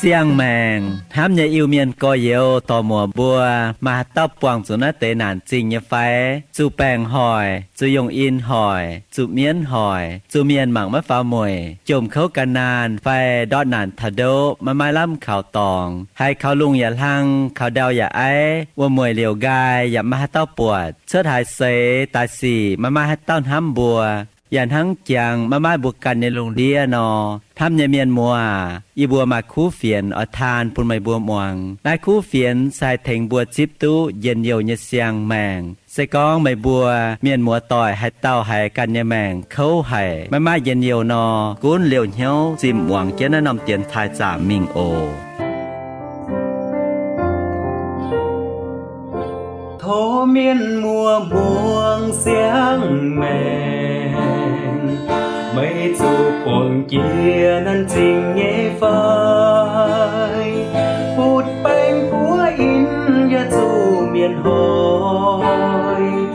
Siang-maengc hnamv nyei Iu-Mienh gorx-youz dorc-muoc mbuo, maaih haaix dauh buangh zuqc naaiv deix naanc zingh nyei fai? Zuqc baengc hoic, zuqc yungh in hoic, zuqc mienv hoic, zuqc mienh mangc maiv faaux mueic, jomc kouv gan naanh fai ndortv naanc taux ndoqv maiv maaih lamh kaux dorngx, haiz kaux lungh yaac hlang, kaux ndau yaac aiv, wuom-mueic liouc nqaai yaac maiv maaih haaix dauh buatc, cuotv haaix seix daaih sic maiv maaih haaix dauh hnamv mbuo, yaac hnangv jangx maiv maaih mbuo ganh nyei lungh ndiev nor. Hnamv nyei mienh muoz aac, yie mbuo maaih kuv fienx oix taan bun meih mbuo muangx. Naaiv kuv fienx se haih tengx mbuo zipv duqv njien-youh nyei siang-maengc. Se gorngv meih mbuo mienh muoz-doic haaix dauh haiz ganh nyei maengc kouv haic, maiv maaih njien-youh nor, gunv liouh hnyouv zimh muangx jienv naaiv norm dienx taaih zaamc mingh oc. Tov mienh muoz muangx siang-maengc, meih zuqc buangh jiex naanc zingh nyei fai? Butv-baengc buov in yaac zuqc mienh hoic,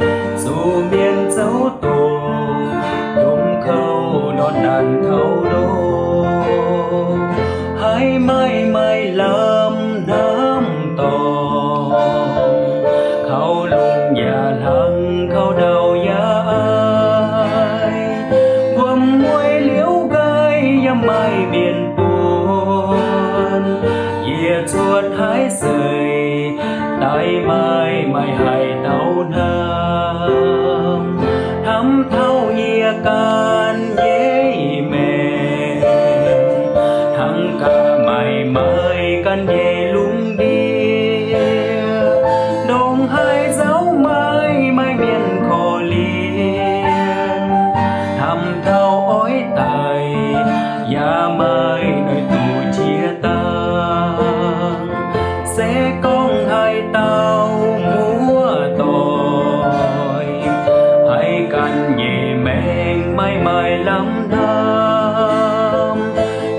zuqc mienh zouv doqc, jomc kouv ndortv naanc taux ndoqv, haiz maaih maaih lamh hnamv dorngx, kaux lungh yaac hlang, kaux ndau yaac aiv, wuom-mueic liouc nqaai yaac maaih mienh buonc. Yie cuotv haaix seix daaih maaih maaih haaix dauh hnamv, hnamv taux yie ganh nyei maengc, hnangv gaax maaih maaih ganh nyei lungh ndiev, ndongc haaix nzauv maaih maaih mienh korv-lienh, hnamv taux oix daic yaac maaih noic duqv jiex dangh. Se gorngv haaix dauh muoz-doic haiz ganh nyei maengc maaih maaih lamh hnamv,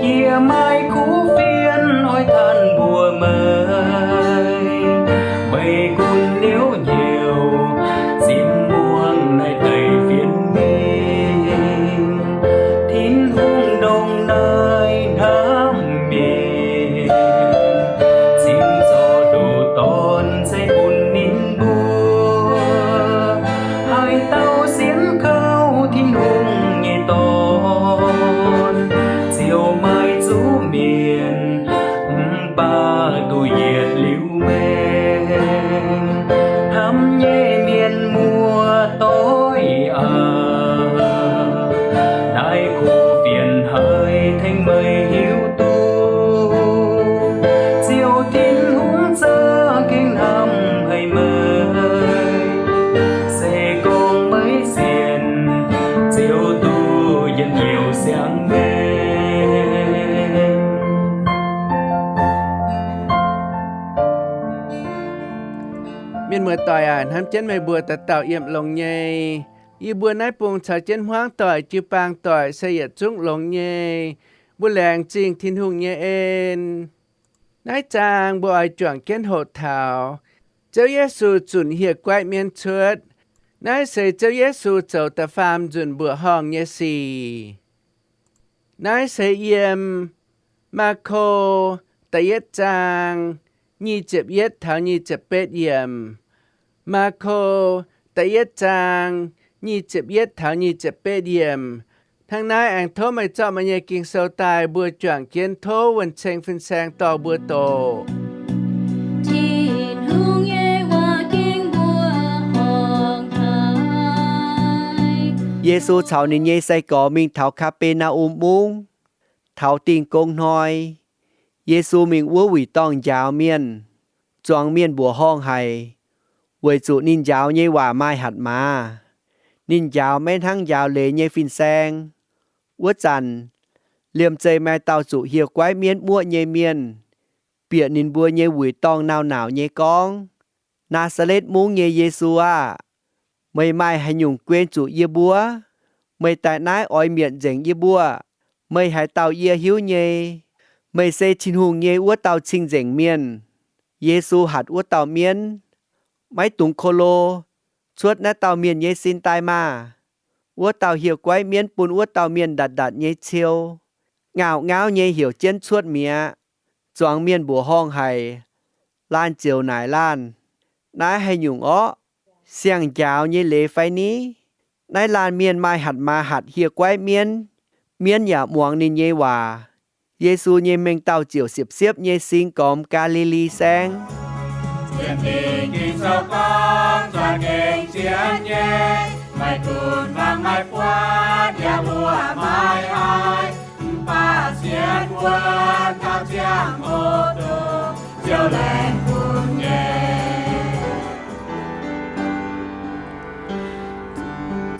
yie maaih kuv fienx oix taan mbuox meih. Meih gunv liouc hnyouv zipv muangx naaiv deix fienx mingh. Tin-Hungh ndongc naaiv hnamv mienh, cingx zorqv nduqc dorn ceix bun ninh mbuo. Haaix dauh sienx kaux Tin-Hungh nyei Dorn, ziouc maaih zuqc mienh mv baac duqv yietc liuz maengc. Hnamv nyei mienh muoz-doic aac, naaiv kuv fienx haiz tengx meih hiuv duqv, Ziouv Tin-Hungh za'gengh hnamv haic meih. Se gorngv meih sienx, ziouc duqv njien-youh siang-maengc. Mienh muoz-doic aac, hnamv jienv meih mbuo dauh dauh yiem longx nyei. Yie mbuo naaiv bung caux jienv hmuangv doic, jiu-baang doic se yietc zungv longx nyei. Mbuo laengz zingh Tin-Hungh nyei en. Naaiv zaang mbuo oix juangc jienv hoqc taux Ziouv Yesu zunc hieh guaiv mienv cuotv. Naaiv se Ziouv Yesu zoux da'faam nzunc mbuoqc horngh nyei sic. Naaiv se yiem Maako da'yietv zaang nyic ziepc yietv taux nyic ziepc betv yiemc. Maako da'yietv zaang nyic ziepc yietv taux nyic ziepc betv yiemc. Hnangv naaiv aengx tov meih zorqv meih nyei Ging-Sou daaih, mbuo juangc jienv tov wuonh ceng fin-saeng dorh mbuo doqc. Tin-Hungh nyei waac ging mbuo horngh daaih. Yesu caux ninh nyei sai-gorx mingh taux Kaa^be^naa^um Mungv. Taux Dingh Gong Hnoi, Yesu mingh wuov wuic dorngh njaaux mienh, zuangx mienh mbuoqc horngh haic, weic zuqc ninh njaaux nyei waac maaih hatc maaz. Ninh njaaux maiv hnangv njaaux leiz nyei fin-saeng. Wuov zanc, liemh zeih maaih dauh zuqc hieh guaiv mienv muoqv nyei mienh, bieqc ninh mbuo nyei wuic dorngh nauc-nauc nyei gorngv, Naa^saa^letv Mungv nyei Yesu aah! Meih maaih haaix nyungc guen zuqc yie mbuo? Meih daaih naaiv oix mietc nzengc yie mbuo? Meih haaix dauh yie hiuv nyei. Meih se Tin-Hungh nyei wuov dauh cing-nzengc mienh. Yesu hatc wuov dauh mienv, Maiv dungx ko lo. Cuotv naaiv dauh mienh nyei sin daaih maah! Wuov dauh hieh guaiv mienv bun wuov dauh mienh ndatc ndatc nyei ciou, ngauh ngauv nyei heuc jienv cuotv mi'aqv. zuangx mienh mbuoqc horngh haic. Laanh ziouc naaic laanh, Naaiv haaix nyungc orqv? Siang-njaaux nyei leiz fai ni? Naaiv laanh mienh maaih hatc maaz hatc hieh guaiv mienv, mienv yaac muangx ninh nyei waac. Yesu nyei mengh dauh ziouc siepv-siepv nyei sing gormx Gaa^li^li Saengv. Sienx Fingx Ging-Sou gorngv, za'gengh sienx nyei, maiv gunv mangc maiv buatc, yaac mbuoqc maiv haiz, mv baac sienx wuonv taux ziangh hoc dongh Ziouv laengz bun nyei.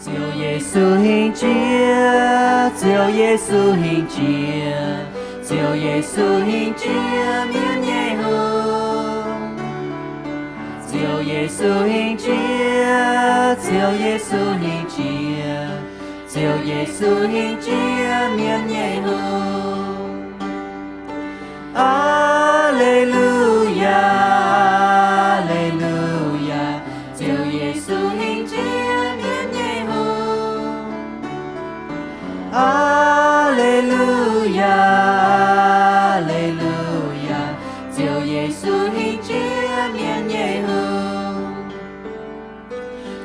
Ziouv Yesu hingh jiex, Ziouv Yesu hingh jiex, Ziouv Yesu hingh jiex mienv nyei hungh. Ziouv Yesu hingh jiex, Ziouv Yesu hingh jiex, Ziouv Yesu hingh jiex mienv nyei hungh. Aa^le^lu^yaa, aa^le^lu^yaa, Ziouv Yesu hingh jiex mienv nyei hungh. Aa^le^lu^yaa, aa^le^lu^yaa, Ziouv Yesu hingh jiex mienv nyei hungh.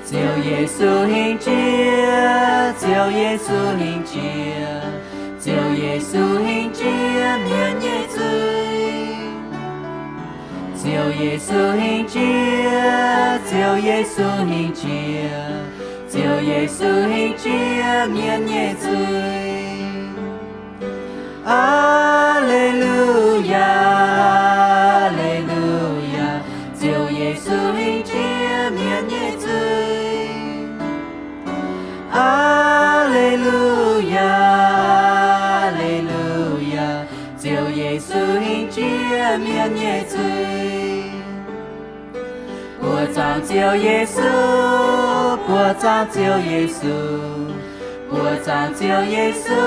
Ziouv Yesu hingh jiex, Ziouv Yesu hingh jiex, Ziouv Yesu hingh jiex mienv nyei zuiz. Ziouv Yesu hingh jiex, Ziouv Yesu hingh jiex, Ziouv Yesu hingh jiex mienv nyei zuiz. Aa^le^lu^yaa, aa^le^lu^yaa, Ziouv Yesu hingh jiex mienv nyei zuiz. Aa^le^lu^yaa, aa^le^lu^yaa, Ziouv Yesu hingh jiex mienv nyei zuiz. Buoqc zaangc Ziouv Yesu, buoqc zaangc Ziouv Yesu, buoqc zaangc Ziouv Yesu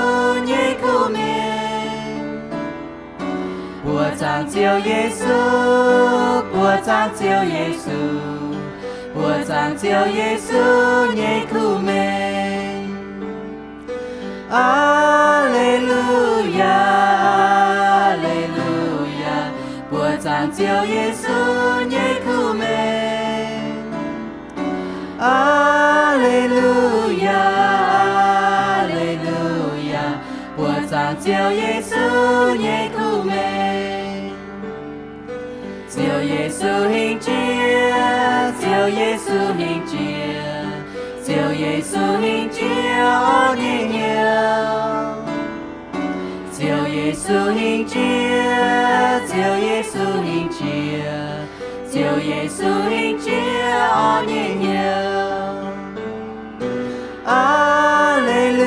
nyei kuv mengh. Buoqc zaangc Ziouv Yesu, buoqc zaangc Ziouv Yesu, buoqc zaangc Ziouv Yesu nyei kuv mengh. Aa^le^lu^yaa, aa^le^lu^yaa, buoqc zaangc Ziouv Yesu nyei kuv mengh. Aa^le^lu^yaa, aa^le^lu^yaa, buoqc zaangc Ziouv Yesu nyei kuv mengh. Ziouv Yesu hingh jiex, Ziouv Yesu hingh jiex, Ziouv Yesu hingh jiex orv nyei hnyouv. Ziouv Yesu hingh jiex, Ziouv Yesu hingh jiex, Ziouv Yesu hingh jiex orv nyei hnyouv. Aa^le^lu^yaa,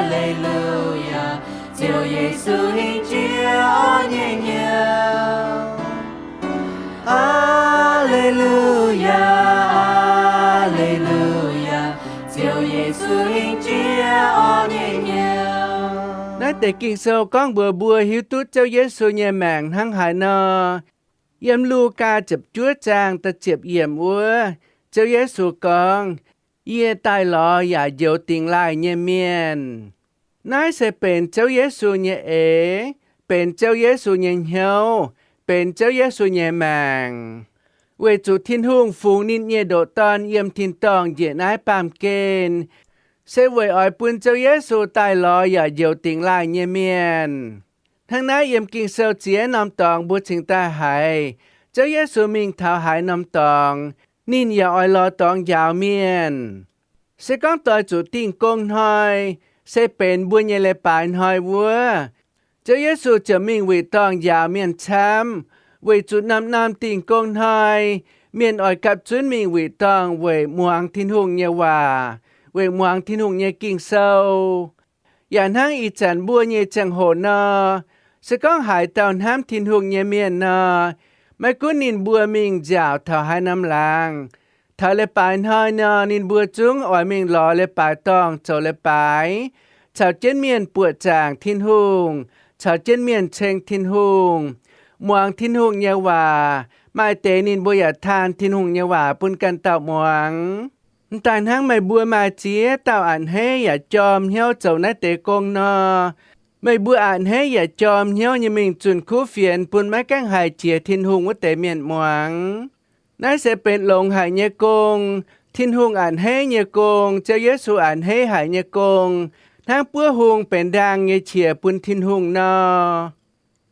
aa^le^lu^yaa, Ziouv Yesu hingh jiex orv nyei hnyouv. Aa^le^lu^yaa, aa^le^lu^yaa, Ziouv Yesu hingh jiex orv nyei hnyouv. Naaiv deix Ging-Sou gorngv mbuox mbuo hiuv duqv Ziouv Yesu nyei maengc hnangv haaix nor. Yiem Lugaa ziepc juov zaang da'ziepc yiemc wuov, Ziouv Yesu gorngv, Yie daaih lorz yaac njoux dingx laaih nyei mienh. Naaiv se benx Ziouv Yesu nyei eix, benx Ziouv Yesu nyei hnyouv, benx Ziouv Yesu nyei maengc. Weic zuqc Tin-Hungh fungx ninh nyei ndoqc Dorn yiem tin-dorngh njiec naaiv baamh gen, se weic oix bun Ziouv Yesu daaih lorz yaac njoux dingx laaih nyei mienh. Hnangv naaiv yiem Ging-Sou ziex norm dorngx mbuo cingx daaih haiz Ziouv Yesu mingh taux haaix norm dorngx, ninh yaac oix lorz dorngx njaaux mienh. Se gorngv doix zuqc Dingh Gong Hnoi, se benx mbuo nyei leiz-baaix hnoi wuov, Ziouv Yesu ziouc mingh wuic dorngh njaaux mienh camv, weic zuqc norm-norm Dingh Gong Hnoi mienh oix gapv zunv mingh wuic dorngh weic muangx Tin-Hungh nyei waac, weic muangx Tin-Hungh nyei Ging-Sou. Yaac hnangv ih zanc mbuo nyei ziangh hoc nor, se gorngv haaix dauh hnamv Tin-Hungh nyei mienh nor, maiv gunv ninh mbuo mingh nziaauc taux haaix norm laangz, taux leiz-baaix hnoi nor, ninh mbuo zungv oix mingh lorz leiz-baaix dorngh zoux leiz-baaix, caux jienv mienh buoqc zaangc Tin-Hungh, caux jienv mienh ceng Tin-Hungh, muangx Tin-Hungh nyei waac. Maaih deix ninh mbuo yaac taan Tin-Hungh nyei waac bun ganh dauh muangx. M'daaih hnangv meih mbuo maaih ziex dauh a'hneiv yaac jorm hnyouv zoux naaiv deix gong nor, Meih mbuo a'hneiv yaac jorm hnyouv nyei mingh zunh kuv fienx bun maiv gaengh haih jiex Tin-Hungh wuov deix mienh muangx. Naaiv se benx longx haic nyei gong. Tin-Hungh a'hneiv nyei gong, Ziouv Yesu a'hneiv haic nyei gong, hnangv buov hung benx ndaang nyei qiex bun Tin-Hungh nor.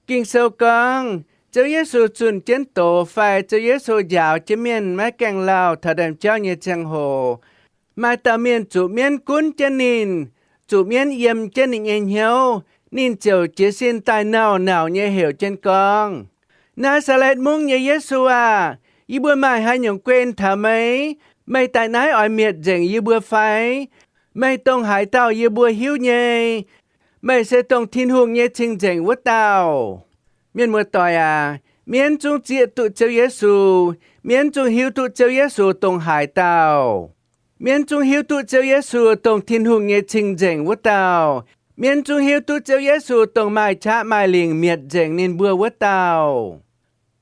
Ging-Sou gorngv, Ziouv Yesu zunh jienv doz fai Ziouv Yesu njaaux jienv mienh maiv gaengh lauh taux ndaamv-jauv nyei ziangh hoc, maaih dauh mienh zuqc mienv gunv jienv ninh, zuqc mienv yiem jienv ninh nyei hnyouv. Ninh ziouc jiez sin daaih nauc-nauc nyei heuc jienv gorngv, Naa^saa^letv Mungv nyei Yesu aah! Yie mbuo maaih haaix nyungc guen taux meih? Meih daaih naaiv oix mietc nzengc yie mbuo fai? Meih dongh haaix dauh yie mbuo hiuv nyei. Meih se dongh Tin-Hungh nyei cing-nzengc wuov dauh. Mienh muoz-doic aac, mienv zungv zieqv duqv Ziouv Yesu. Mienv zungv hiuv duqv Ziouv Yesu dongh haaix dauh. Mienv zungv hiuv duqv Ziouv Yesu dongh Tin-Hungh nyei cing-nzengc wuov dauh. Mienv zungv hiuv duqv Ziouv Yesu dongh maaih qaqv maaih lingc mietc nzengc ninh mbuo wuov dauh.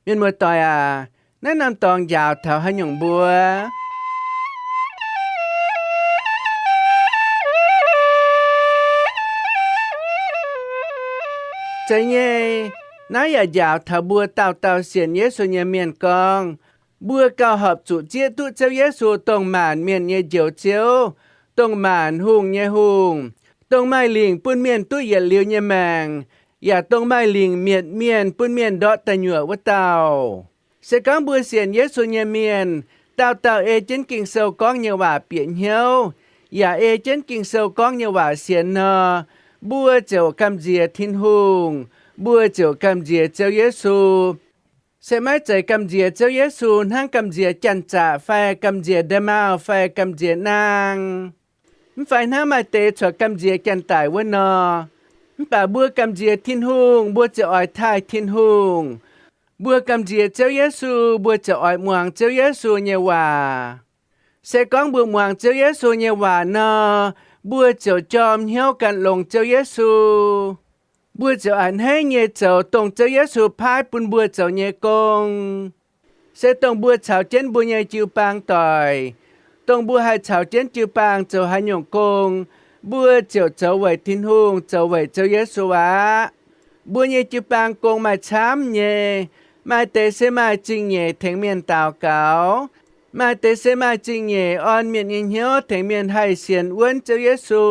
Mienh muoz-doic aac, naaiv norm dorngx njaaux taux haaix nyungc mbuo? Zeiz nyei, naaiv yaac njaaux taux mbuo dauh dauh sienx Yesu nyei mienh gorngv, mbuo gauh horpc zuqc zieqv duqv Ziouv Yesu dongh maanc mienh nyei Njoux Ziouv, dongh maanc hungh nyei Hungh, dongh maaih lingc bun mienh duqv yietc liuz nyei maengc, yaac dongh maaih lingc mietc mienh bun mienh ndortv da'nyuoqc wuov dauh. Se gorngv mbuo sienx Yesu nyei mienh, dauh dauh ei jienv Ging-Sou gorngv nyei waac bieqc hnyouv, yaac ei jienv Ging-Sou gorngv nyei waac sienx nor, mbuo ziouc gamh nziex Tin-Hungh, mbuo ziouc gamh nziex Ziouv Yesu. Se maiv zeiz gamh nziex Ziouv Yesu hnangv gamh nziex janx-zaqc fai gamh nziex nda'maauh fai gamh nziex naang, mv fai hnangv maaih deix corc gamh nziex janx-daic wuov nor. Mv baac mbuo gamh nziex Tin-Hungh, mbuo ziouc oix taaih Tin-Hungh. Mbuo gamh nziex Ziouv Yesu, mbuo ziouc oix muangx Ziouv Yesu nyei waac. Se gorngv mbuo muangx Ziouv Yesu nyei waac nor, mbuo ziouc jorm hnyouv gan longx Ziouv Yesu. Mbuo ziouc a'hneiv nyei zoux dongh Ziouv Yesu paaiv bun mbuo zoux nyei gong. Se dongh mbuo caux jienv mbuo nyei jiu-baang doic, dongh mbuo haih caux jienv jiu-baang zoux haaix nyungc gong, mbuo ziouc zoux weic Tin-Hungh, zoux weic Ziouv Yesu aqv. Mbuo nyei jiu-baang gong maaih camv nyei. Maaih deix se maaih zingh nyeic tengx mienh daux gaux. Maaih deix se maaih zingh nyeic orn mienh nyei hnyouv tengx mienh haih sienx wuonv Ziouv Yesu.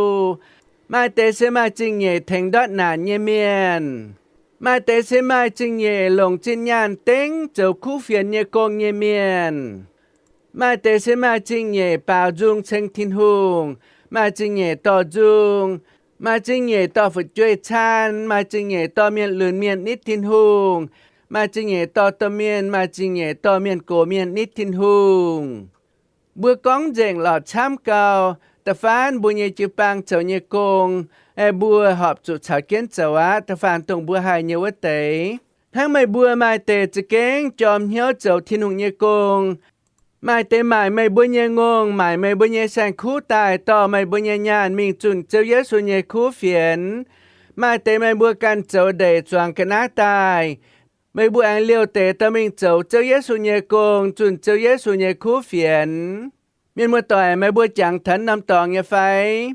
Maaih deix se maaih zingh nyeic tengx ndortv naanc nyei mienh. Maaih deix se maaih zingh nyeic longc zinh nyaanh dengv zoux kuv fienx nyei gong nyei mienh. Maaih deix se maaih zingh nyeic baaux nzung ceng Tin-Hungh, maaih zingh nyeic dorh nzung, maaih zingh nyeic dorh fu'jueiv caan, maaih zingh nyeic dorh mienh lunx mienh nitv Tin-Hungh, maaih zingh nyeic dorh domh mienh, maaih zingh nyeic dorh mienh gox mienh nitv Tin-Hungh. Mbuo gorngv nzengc lorqc camv gau. Da'faanh mbuo nyei jiu-baang zoux nyei gong, aeqv, mbuo horpc zuqc caux jienv zoux aqv. Da'faanh dongh mbuo haih nyei wuov deix, hnangv meih mbuo maaih deix za'gengh jorm hnyouv zoux Tin-Hungh nyei gong. Maaih deix maaic meih mbuo nyei ngongh, maaic meih mbuo nyei saeng-kuv daaih dorh meih mbuo nyei nyaanh mingh zunh Ziouv Yesu nyei kuv fienx. Maaih deix meih mbuo ganh zoux ndeic zuangx ga'naaiv daaih. Meih mbuo aengx liouh deix dorh mingh zoux Ziouv Yesu nyei gong, zunh Ziouv Yesu nyei kuv fienx. Mienh muoz-doic, meih mbuo jangx taux norm dorngx nyei fai?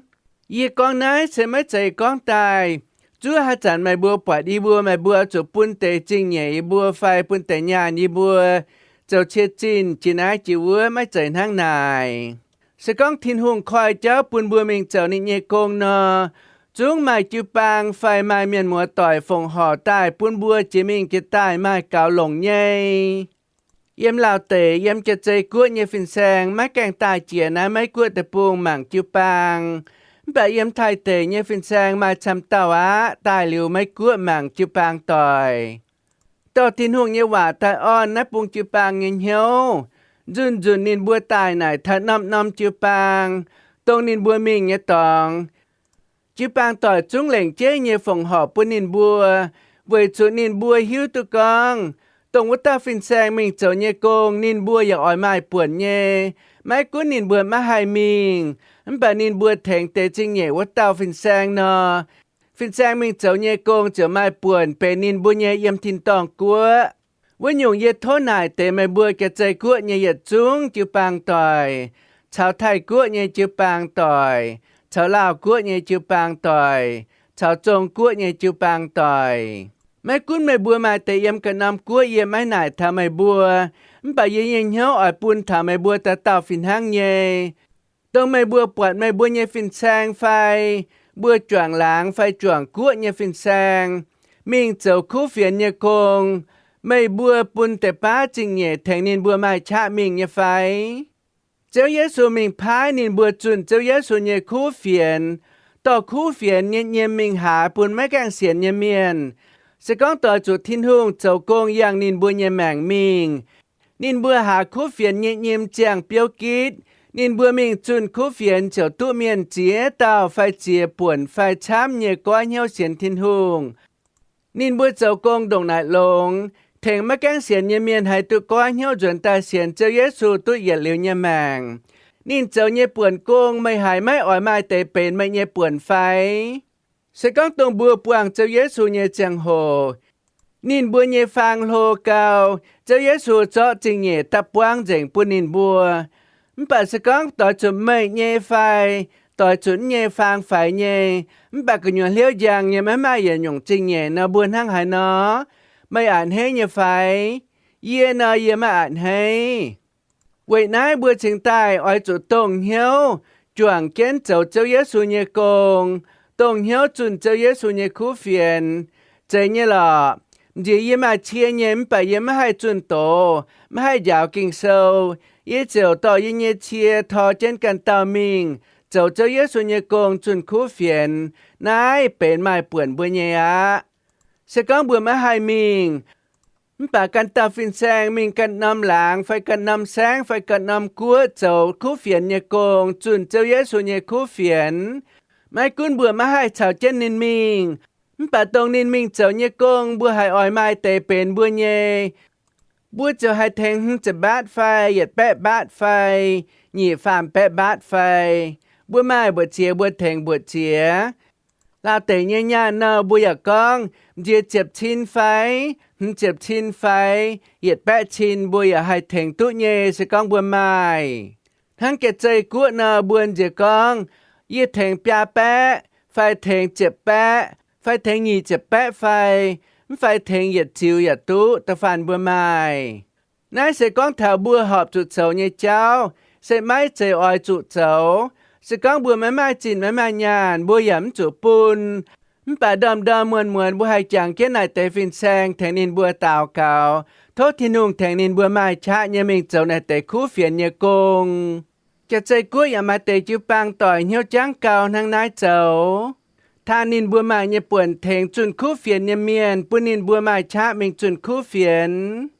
Yie gorngv naaiv se maiv zeiz gorngv daaih zuov haaix zanc meih mbuo buatc yie mbuo, meih mbuo zuqc bun deix zingh nyeic yie mbuo fai bun deix nyaanh yie mbuo zoux cie zinh jiex naaiv jiex wuov, maiv zeiz hnangv naaic. Se gorngv Tin-Hungh koi jauv bun mbuo mingh zoux ninh nyei gong nor, zungv maaih jiu-baang fai maaih mienh muoz-doic fongc horc daaih bun mbuo jiex mingh jiex daaih maaih gaux longc nyei. Yiem Laauh deic, yiem Jaa-Zei Guoqv nyei fin-saeng maiv gaengh daaih jiex naaiv Meiv Guoqv deic-bung mangc jiu-baang. Mv baac yiem Taiv deic nyei fin-saeng maaih camv dauh aqv, daaih liuz Meiv Guoqv mangc jiu-baang doic. Dorh Tin-Hungh nyei waac daaih orn naaiv bung jiu-baang nyei hnyouv. Nzunc-nzunc ninh mbuo daaih naaic taux norm-norm jiu-baang, dongh ninh mbuo mingh nyei dorngx. Jiu-baang doic zungv lengc jeiv nyei fongc horc bun ninh mbuo, weic zuqc ninh mbuo hiuv duqv gorngv, dongh wuov dauh fin-saeng mingh zoux nyei gong ninh mbuo yaac oix maaih buonc nyei. Maiv gunv ninh mbuo maiv haih mingh, mv baac ninh mbuo tengx deix zingh nyeic wuov dauh fin-saeng nor, fin-saeng mingh zoux nyei gong ziouc maaih buonc benx ninh mbuo nyei yiem tin-dorngh guoqv. Wuov nyungc yie tov naaic deix meih mbuo Jaa-Zei Guoqv nyei yietc zungv jiu-baang doic, caux Taiv Guoqv nyei jiu-baang doic, caux Laauh Guoqv nyei jiu-baang doic, caux zong guoqv nyei jiu-baang doic. Maiv gunv meih mbuo maaih deix yiem ganh norm guoqv, yie maiv naaic taux meih mbuo, mv baac yie nyei hnyouv oix bun taux meih mbuo dauh dauh fih hnangv nyei. Dongh meih mbuo buatc meih mbuo nyei fin-saeng fai mbuo juangc laangz fai juangc guoqv nyei fin-saeng mingh zoux kuv fienx nyei gong, meih mbuo bun deix baav zingh nyeic tengx ninh mbuo maaih qaqv mingh nyei fai? Ziouv Yesu mingh paaiv ninh mbuo zunh Ziouv Yesu nyei kuv fienx, dorh kuv fienx nyei nyim mingh haaz bun maiv gaengh sienx nyei mienh. Se gorngv doix zuqc Tin-Hungh zoux gong yangh ninh mbuo nyei maengc mingh, ninh mbuo haaz kuv fienx nyei nyim ziangh biouv gitv. Ninh mbuo mingh zunh kuv fienx ziouc duqv mienh ziex dauh fai ziex buonc fai camv nyei goiv hnyouv sienx Tin-Hungh. Ninh mbuo zoux gong ndongc naaic longx, tengx maiv gaengh sienx nyei mienh haih duqv goiv hnyouv nzuonx daaih sienx Ziouv Yesu duqv yietc liuz nyei maengc. Ninh zoux nyei buonc gong meih haiz maiv oix maaih deix benx meih nyei buonc fai? Se gorngv dongh mbuo buangh Ziouv Yesu nyei ziangh hoc, ninh mbuo nyei faang hlo gau, Ziouv Yesu zorqv zingh nyeic daaih buangv nzengc bun ninh mbuo. Mv baac se gorngv doix zuqc meih nyei fai doix zuqc yie nyei faang faix nyei, mv baac gu'nyuoz hliouv njang nyei maiv maaih yietc nyungc zingh nyeic nor, mbuo hnangv haaix nor? Meih a'hneiv nyei fai? Yie nor, yie maiv a'hneiv. Weic naaiv mbuo cingx daaih oix zuqc dongh hnyouv juangc jienv zoux Ziouv Yesu nyei gong, dongh hnyouv zunh Ziouv Yesu nyei kuv fienx. Zeiz nyei lorqc. M'nziex yie maaih cie nyei mv baac yie maiv haih zunh doz, maiv haih njaaux Ging-Sou. Yie ziouc dorh yie nyei cie tor jienv ganh dauh mingh zoux Ziouv Yesu nyei gong zunh kuv fienx. Naaiv benx maaih buonc mbuo nyei aqv. Se gorngv mbuo maiv haih mingh, mv baac ganh dauh fin-saeng mingh ganh norm laangz fai ganh norm saengv fai ganh norm guoqv zoux kuv fienx nyei gong, zunh Ziouv Yesu nyei kuv fienx. Maiv gunv mbuo maiv haih caux jienv ninh mingh, mv baac dongh ninh mingh zoux nyei gong mbuo haiz oix maaih deix benx mbuo nyei, mbuo ziouc haih tengx hmz ziepc mbaatv fai yietc baeqv mbaatv fai nyic faam baeqv mbaatv fai. Mbuo maaih mbuoqc ziex mbuo tengx mbuoqc ziex. Lauh deic nyei nyaanh nor mbuo yaac gorngv m'nziex ziepc cin fai, hmz ziepc cin fai, yietc baeqv cin mbuo yaac haih tengx duqv nyei se gorngv mbuo maaih. Hnangv Jaa-Zei Guoqv nor mbuo nziex gorngv, yie tengx biaa baeqv fai tengx ziepc baeqv fai tengx nyic ziepc baeqv fai, mv fai tengx yietc ziux yaac duqv, da'faanh mbuo maaih. Naaiv se gorngv taux mbuo horpc zuqc zoux nyei jauv, se maiv zeiz oix zuqc zoux. Se gorngv mbuo maiv maaih zinh maiv maaih nyaanh, mbuo yaac mv zuqc bun. Mv baac ndorm-ndorm muonz-muonz mbuo haih jangx jienv naaic deix fin-saeng tengx ninh mbuo daux gaux, tov Tin-Hungh tengx ninh mbuo maaih qaqv nyei mingh zoux naaic deix kuv fienx nyei gong. Jaav-Zei Guoqv yaac maaih deix jiu-baang doic hnyouv jangv gau hnangv naaiv zoux. Taan ninh mbuo maaih nyei buonc tengx zunh kuv fienx nyei mienh, bun ninh mbuo maaih qaqv mingh zunh kuv fienx.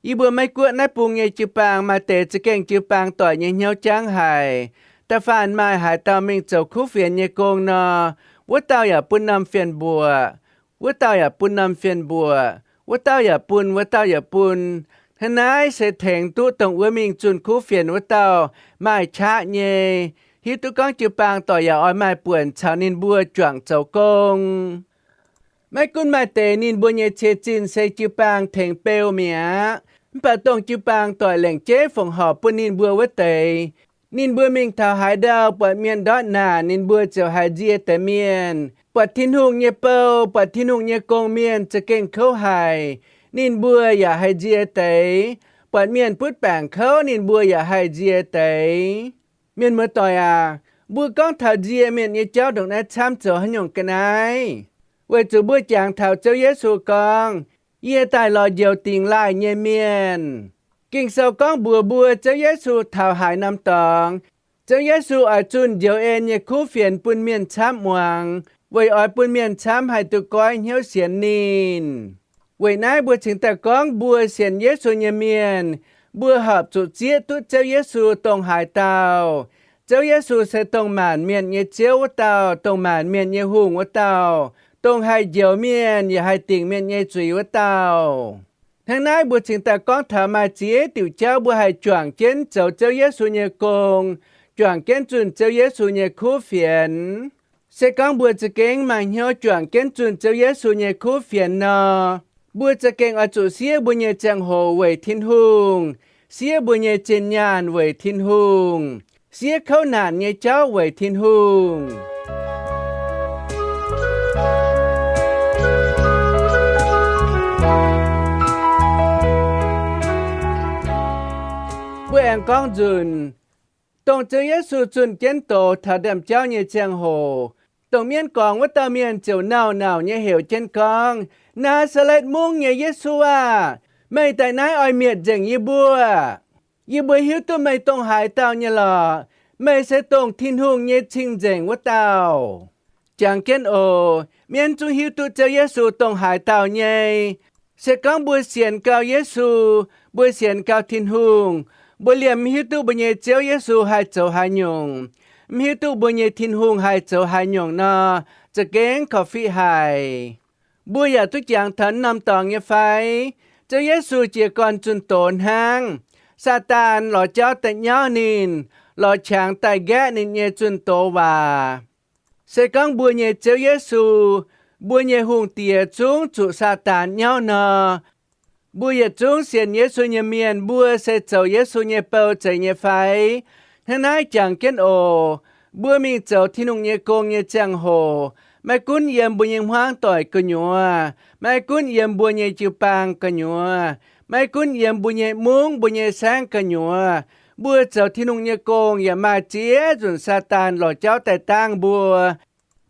Yie mbuo Meiv Guoqv naaiv bung nyei jiu-baang maaih deix za'gengh jiu-baang doic nyei hnyouv jangv haic. Da'faanh maaih haaix dauh mingh zoux kuv fienx nyei gong nor, wuov dauh yaac bun norm fienx mbuoqc, wuov dauh yaac bun norm fienx mbuoqc, wuov dauh yaac bun, wuov dauh yaac bun. Hnangv naaiv se tengx duqv dongh wuov mingh zunh kuv fienx wuov dauh maaih qaqv nyei, hiuv duqv gorngv jiu-baang doic yaac oix maaih buonc caux ninh mbuo juangc zoux gong. Maiv gunv maaih deix ninh mbuo nyei cie-zinh se jiu-baang tengx beu mi'aqv, mv baac dongh jiu-baang doic lengc jeiv fongc horc bun ninh mbuo wuov deix, ninh mbuo mingh taux haaix ndau buatc mienh ndortv naanc, ninh mbuo ziouc haih nzie deix mienh. Buatc Tin-Hungh nyei bou, buatc Tin-Hungh nyei gong mienh za'gengh kouv haic, ninh mbuo yaac haih nzie deix. Buatc mienh butv baengc kouv, ninh mbuo yaac haih nzie deix. Mienh muoz-doic aac, mbuo gorngv taux nzie mienh nyei jauv ndongc naaiv camv zoux haaix nyungc ga'naaiv? Weic zuqc mbuo jangx taux Ziouv Yesu gorngv, yie daaih lorz njoux dingx laaih nyei mienh. Ging-Sou gorngv mbuox mbuo Ziouv Yesu taux haaix norm dorngx, Ziouv Yesu oix zunh njoux en nyei kuv fienx bun mienh camv muangx, weic oix bun mienh camv haih duqv goiv hnyouv sienx ninh. Weic naaiv mbuo cingx daaih gorngv mbuo sienx Yesu nyei mienh, mbuo horpc zuqc zieqv duqv Ziouv Yesu dongh haaix dauh. Ziouv Yesu se dongh maanc mienh nyei Ziouv wuov dauh, dongh maanc mienh nyei Hungh wuov dauh, dongh haih njoux mienh yaac haih dingc mienh nyei zuiz wuov dauh. Hnangv naaiv mbuo cingx daaih gorngv taux maaih ziex diuc jauv mbuo haih juangc jienv zoux Ziouv Yesu nyei gong, juangc jienv zunh Ziouv Yesu nyei kuv fienx. Se gorngv mbuo za'gengh maaih hnyouv juangc jienv zunh Ziouv Yesu nyei kuv fienx nor, mbuo za'gengh oix zuqc siev mbuo nyei ziangh hoc weic Tin-Hungh, siev mbuo nyei zinh nyaanh weic Tin-Hungh, siev kouv naanc nyei jauv weic Tin-Hungh. Aengx gorngv nzunc, dongh Ziouv Yesu zunh jienv doz taux ndaamv-jauv nyei ziangh hoc, dongh mienv gorngx wuov dauh mienh ziouc nauc-nauc nyei heuc jienv gorngv, Naa^saa^letv Mungv nyei Yesu aah! Meih daaih naaiv oix mietc nzengc yie mbuo? Yie mbuo hiuv duqv meih dongh haaix dauh nyei lorqc. Meih se dongh Tin-Hungh nyei Cing-Nzengc wuov dauh. Jangx jienv oc, mienv zungv hiuv duqv Ziouv Yesu dongh haaix dauh nyei. Se gorngv mbuo sienx gau Yesu, mbuo sienx gau Tin-Hungh, mbuo liemh mv hiuv duqv mbuo nyei Ziouv Yesu haih zoux haaix nyungc, mv hiuv duqv mbuo nyei Tin-Hungh haih zoux haaix nyungc nor, za'gengh korv-fiqv haic. Mbuo yaac duqv jangx taux norm dorngx nyei fai? Ziouv Yesu jiez gorn zunh doz hnangv, Saadaan lorz jauv daaih nyauv ninh, lorz qangx daaih nqaeqv ninh nyei zunh doz waac. Se gorngv mbuo nyei Ziouv Yesu, mbuo nyei Hungh Diex zungv zuqc Saadaan nyauv nor, mbuo yietc zungv sienx Yesu nyei mienh, mbuo se zoux Yesu nyei bou zeiz nyei fai? Hnangv naaiv jangx jienv oc. Mbuo mingh zoux Tin-Hungh nyei gong nyei ziangh hoc, maiv gunv yiem mbuo nyei hmuangv doic gu'nyuoz, maiv gunv yiem mbuo nyei jiu-baang gu'nyuoz, maiv gunv yiem mbuo nyei mungv, mbuo nyei saengv gu'nyuoz, mbuo zoux Tin-Hungh nyei gong yaac maaih ziex nzunc Saadaan lorz jauv daaih dangv mbuo.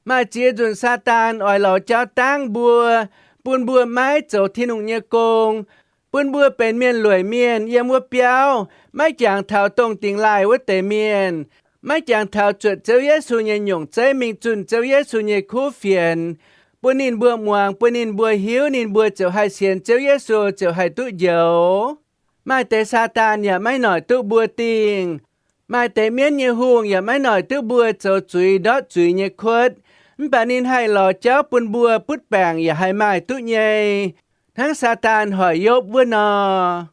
Maaih ziex nzunc Saadaan oix lorz jauv dangv mbuo, bun mbuo maiv zoux Tin-Hungh nyei gong, bun mbuo benx mienh lueic mienh yiem wuov biauv, maiv jangx taux dongh dingx laaih wuov deix mienh, maiv jangx taux zuotc Ziouv Yesu nyei nyungc zeiv mingh zunh Ziouv Yesu nyei kuv fienx, bun ninh mbuo muangx, bun ninh mbuo hiuv, ninh mbuo ziouc haih sienx Ziouv Yesu, ziouc haih duqv njoux. Maaih deix Saadaan yaac maiv noic duqv mbuo dingh. Maaih deix mienv nyei hungh yaac maiv noic duqv mbuo zoux zuiz ndortv zuiz nyei kuotv. Mv baac ninh haih lorz jauv bun mbuo butv baengc yaac haih maaih duqv nyei, hnangv Saadaan hoic Yopv wuov nor.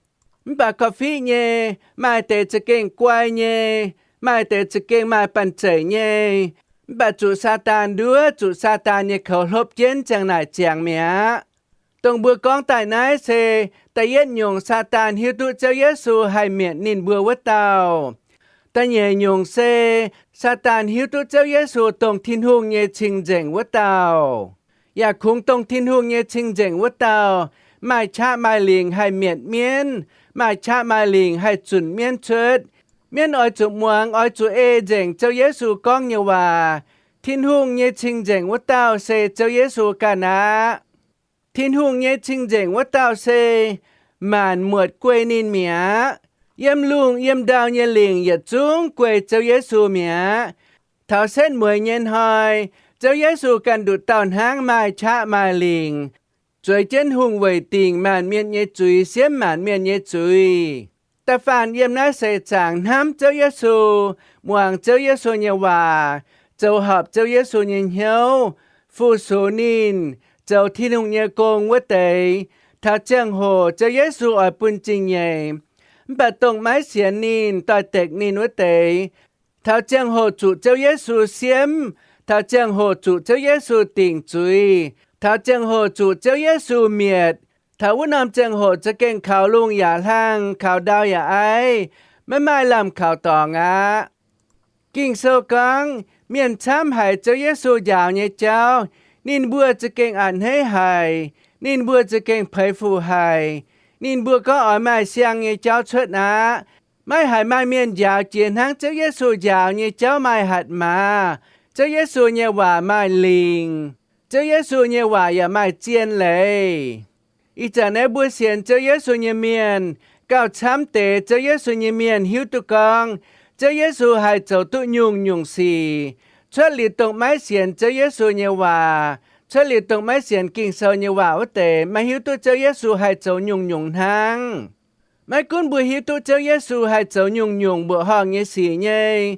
Mv baac korv-fiqv nyei, maaih deix za'gengh guai nyei, maaih deix za'gengh maaih banh zeic nyei. Mv baac zuqc Saadaan nduov, zuqc Saadaan nyei koux hlopv jienv ziang naaic ziangx mi'aqv. Dongh mbuo gorngv daaih naaiv se da'yietv nyungc, Saadaan hiuv duqv Ziouv Yesu haih mietc ninh mbuo wuov dauh. Da'nyeic nyungc se, Saadaan hiuv duqv Ziouv Yesu dongh Tin-Hungh nyei cing-nzengc wuov dauh. Yaac kungx dongh Tin-Hungh nyei cing-nzengc wuov dauh maaih qaqv maaih lingc haih mietc mienv, maaih qaqv maaih lingc haih zunc mienv cuotv. Mienv oix zuqc muangx, oix zuqc ei nzengc Ziouv Yesu gorngv nyei waac. Tin-Hungh nyei cing-nzengc wuov dauh se Ziouv Yesu ganh aqv. Tin-Hungh nyei cing-nzengc wuov dauh se maanc muotc guei ninh mi'aqv. Yiem lungh yiem ndau nyei lingc yietc zungv guei Ziouv Yesu mi'aqv. Taux setv mueiz nyei hnoi, Ziouv Yesu ganh nduqc dauh hnangv maaih qaqv maaih lingc, zueiz jienv hungh weic dingc maanc mienh nyei zuiz, siemv maanc mienh nyei zuiz. Da'faanh yiem naaiv seix zaangc hnamv Ziouv Yesu, muangx Ziouv Yesu nyei waac, zoux horpc Ziouv Yesu nyei hnyouv, fu-sux ninh, zoux Tin-Hungh nyei gong wuov deix, taux ziangh hoc Ziouv Yesu oix bun zingh nyeic. Mv baac dongh maiv sienx ninh, doix-dekc ninh wuov deix, taux ziangh hoc zuqc Ziouv Yesu siemv, taux ziangh hoc zuqc Ziouv Yesu dingc zuiz, taux ziangh hoc zuqc Ziouv Yesu mietc. Taux wuov norm ziangh hoc za'gengh kaux lungh yaac hlang, kaux ndau yaac aiv, maiv maaih lamh kaux dorngx aqv. Ging-Sou gorngv, mienh camv haiz Ziouv Yesu njaaux nyei jauv, ninh mbuo za'gengh a'hneiv haic, ninh mbuo za'gengh peix fuc haic. Ninh mbuo gorngv oix maaih siang nyei jauv cuotv aqv. Maiv haiz maaih mienh njaaux jiex hnangv Ziouv Yesu njaaux nyei jauv maaih hatc maaz. Ziouv Yesu nyei waac maaih lingc. Ziouv Yesu nyei waac yaac maaih zien leiz. Ih zanc naaiv mbuo sienx Ziouv Yesu nyei mienh, gauh camv deix Ziouv Yesu nyei mienh hiuv duqv gorngv Ziouv Yesu haih zoux duqv nyungc-nyungc sic. Cuotv liuz dongh maiv sienx Ziouv Yesu nyei waac, cuotv liuz dongh maiv sienx Ging-Sou nyei waac wuov deix maiv hiuv duqv Ziouv Yesu haih zoux nyungc-nyungc hnangv. Maiv gunv mbuo hiuv duqv Ziouv Yesu haih zoux nyungc-nyungc mbuoqc horngh nyei sic nyei,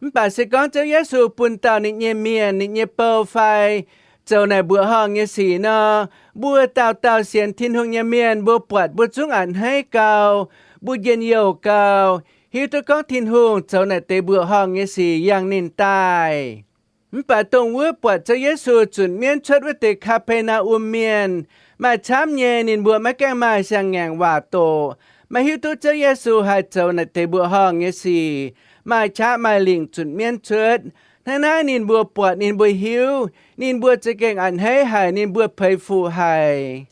mv baac se gorngv Ziouv Yesu bun dauh ninh nyei mienh, ninh nyei bou fai zoux naaic mbuoqc horngh nyei sic nor, mbuo dauh dauh sienx Tin-Hungh nyei mienh mbuo buatc mbuo zungv a'hneiv gau, mbuo njien-youh gau, hiuv duqv gorngv Tin-Hungh zoux naaic deix mbuoqc horngh nyei sic yangh ninh daaih. Mv baac dongh wuov buatc Ziouv Yesu zunc mienv cuotv wuov deix Kaa^be^naa^um Mienh, maaih camv nyei ninh mbuo maiv gaengh maaih siang-ngaengc waac doqc, maiv hiuv duqv Ziouv Yesu haih zoux naaic deix mbuoqc horngh nyei sic, maaih qaqv maaih lingc zunc mienv cuotv. Hnangv naaiv ninh mbuo buatc, ninh mbuo hiuv, ninh mbuo za'gengh a'hneiv haic, ninh mbuo peix fuc haic.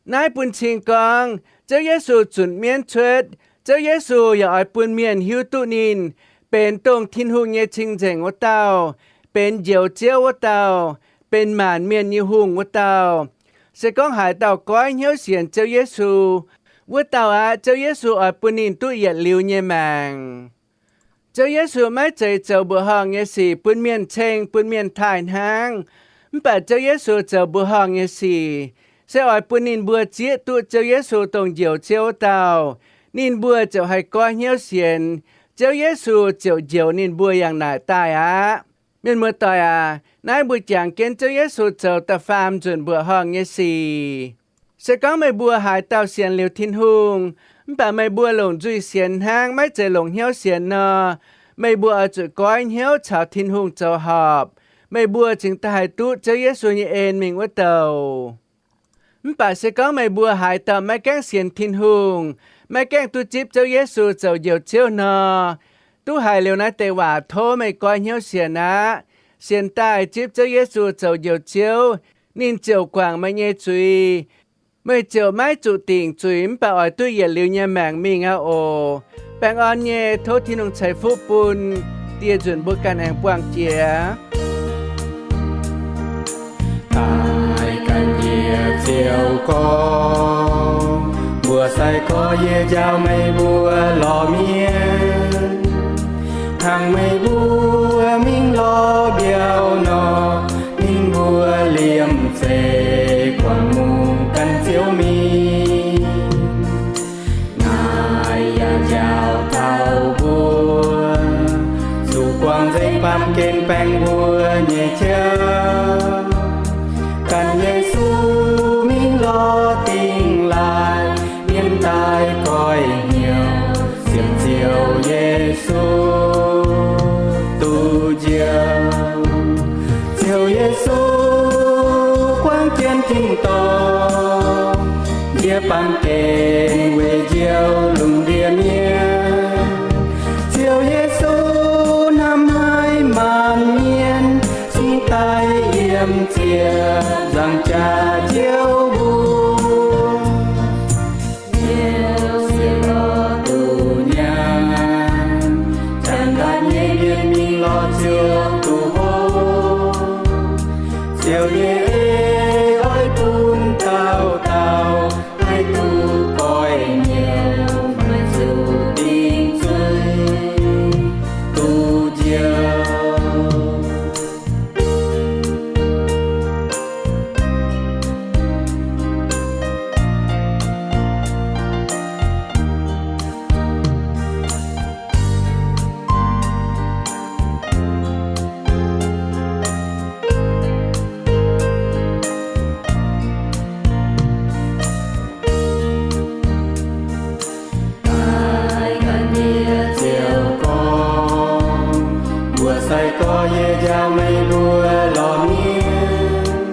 Naaiv bun cing gorngv Ziouv Yesu zunc mienv cuotv, Ziouv Yesu yaac oix bun mienh hiuv duqv ninh benx dongh Tin-Hungh nyei cing-nzengc wuov dauh, benx Njoux Ziouv wuov dauh, benx maanc mienh nyei Hungh wuov dauh. Se gorngv haaix dauh goiv hnyouv sienx Ziouv Yesu, wuov dauh aqv, Ziouv Yesu oix bun ninh duqv yietc liuz nyei maengc. Ziouv Yesu maiv zeiz zoux mbuoqc horngh nyei sic bun mienh ceng, bun mienh taaih hnangv. Mv baac Ziouv Yesu zoux mbuoqc horngh nyei sic se oix bun ninh mbuo zieqv duqv Ziouv Yesu dongh Njoux Ziouv wuov dauh. Ninh mbuo ziouc haih goiv hnyouv sienx, Ziouv Yesu ziouc njoux ninh mbuo yangh naaic daaih aqv. Mienh muoz-doic aac, naaiv mbuo jangx jienv Ziouv Yesu zoux da'faam nzunc mbuoqc horngh nyei sic. Se gorngv meih mbuo haaix dauh sienx liuz Tin-Hungh, mv baac meih mbuo longc nzuih sienx hnangv, maiv zeiz longc hnyouv sienx nor, meih mbuo oix zuqc goiv hnyouv caux Tin-Hungh zoux horpc, meih mbuo cingx daaih haih duqv Ziouv Yesu nyei en mingh wuov douc. Mv baac se gorngv meih mbuo haaix dauh maiv gaengh sienx Tin-Hungh, maiv gaengh duqv zipv Ziouv Yesu zoux Njoux Ziouv nor, duqv haiz liuz naaiv deix waac tov meih goiv hnyouv sienx aqv. Sienx daaih zipv Ziouv Yesu zoux Njoux Ziouv, ninh ziouc guangc meih nyei zuiz. Meih ziouc maiv zuqc dingc zuiz mv baac oix duqv yietc liuz nyei maengc mingh aqv oc. Baengh orn nyei, tov Tin-Hungh ceix fuqv bun. Dieh nzunc mbuo ganh aengx buangh jiex. Daaih ganh yie ziouc gorngv, mbuox sai-gorx yie njaaux meih mbuo lorz mienh. Hnangv meih mbuo mingh lorz mbiauh nor, ninh mbuo liemh zeih guangc mungh gan Ziouv mingh. Naaiv yaac njaaux taux mbuo zuqc guangc nzengc baamh gen baengh mbuo nyei jauv. Ganh Yesu mingh lorz dingh laaih, mienh daaih goiv hnyouv sienx Ziouv Yesu duqv njoux. Ziouv Yesu guangc jienv tin-dorngh, njiec baamh gen weic njoux lungh ndiev mienh. Ziouv Yesu hnamv haiz maanc mienh, cingx daaih yiem ziepc nzaangc jaax Ziouv mbuo. Ziouv sienx lorz duqv nyaanh, janx-laanh nyei mienh mingh lorz Ziouv duqv hopv. Ziouv nyei ei oix bun dauh dauh haih duqv goiv hnyouv, maiv zuqc dingc zuiz, duqv njoux. Daaih ganh yie ziouc gorngv, mbuox sai-gorx yie njaaux meih mbuo lorz mienh.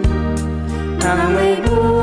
Hnangv meih mbuo